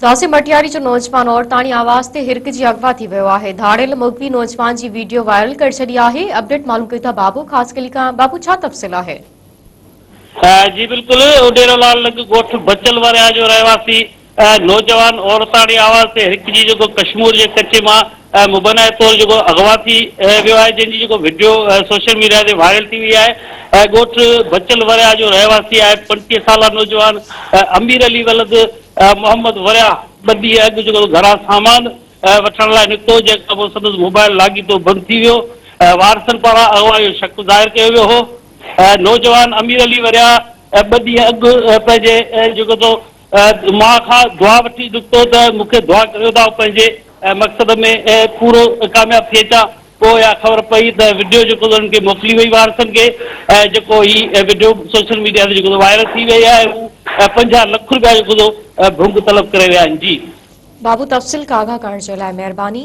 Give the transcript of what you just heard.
داسي مٽياري جو نوجوان عورتاڻي آواز تي هرکجي اغوا ٿي ويو آهي، ڌاڙيل مغوي نوجوان جي ويڊيو وائرل ڪري ڇڏي آهي، اپڊيٽ معلوم ڪيون ٿا بابو خاصخيلي کان، بابو ڇا تفصيل آهي؟ جي بلڪل اڏيرو لال لڳ ڳوٺ بچل وريا جو رهواسي نوجوان عورتاڻي آواز تي هرکجي جيڪو ڪشمور جي ڪچي مان مبينا طور جيڪو اغوا ٿي ويو آهي جنهن جي جيڪو وڊيو سوشل ميڊيا تي وائرل ٿي وئي آهي ڳوٺ بچل وريا جو رهواسي آهي 35 سالا نوجوان امير علي ولد محمد ورياهه ٻه ڏينهن اڳ جيڪو گهران سامان وٺڻ لاء نڪتو، جنهن کان پوء سندس موبائل لاڳيتو بند ٿي ويو. وارثن پاران اغوا جو شڪ ظاهر ڪيو ويو هو. نوجوان امير علي ورياهه ٻه ڏينهن اڳ پنهنجي جيڪو سو ماء کان دعا وٺي نڪتو ته مون کي دعا ڪريو ته آئون پنهنجي مقصد ۾ پورو ڪامياب ٿي اچان. پوء اها خبر پئي ته وڊيو جيڪو انهن کي موڪلي وئي وارثن کي ۽ جيڪو هي وڊيو سوشل ميڊيا تي جيڪو وائرل ٿي وئي آهي هو 50 لک رپيا جيڪو ڀنگ طلب ڪري ويا آهن جي. بابو تفصيل کان آگاهه ڪرڻ جي لاء مهرباني.